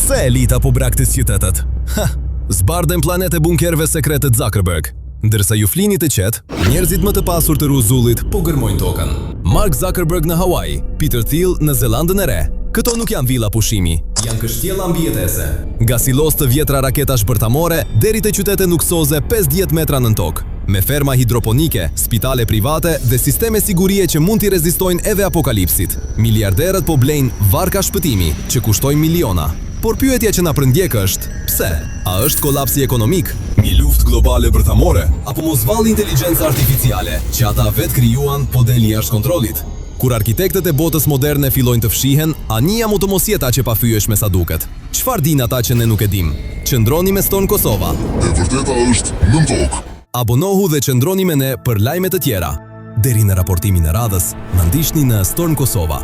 Pse elita po braktis qytetet? Ha, zbardhen planet e bunkerëve sekretë të Zuckerberg. Ndërsa ju flini të qetë, njerëzit më të pasur të rruzullit po gërmojnë tokën. Mark Zuckerberg në Hawaii, Peter Thiel në Zelandën e Re. Këto nuk janë vila pushimi, janë kështjella mbijetese. Nga silos të vjetra raketash bërthamore deri te qytete luksoze 50 metra nën tokë, me ferma hidroponike, spitale private dhe sisteme sigurie që mund t'i rezistojnë edhe apokalipsit. Miliarderët po blejnë varka shpëtimi, që kushtojnë miliona. Por pyetja që na përndjek është, pse? A është kolapsi ekonomik? Një luftë globale bërthamore? Apo mos vallë inteligjenca artificiale, që ata vetë krijuan, po del jashtë kontrollit? Kur arkitektët e botës moderne fillojnë të fshihen, anija mund të mos jetë aq e pathyeshme sa duket. Çfarë dinë ata që ne nuk e dimë? Qëndroni me Storm Kosova. E vërteta është nën tokë. Abonohu dhe qëndroni me ne për lajme të tjera. Deri në raportimin e radhës, na ndiqni në Storm Kosova.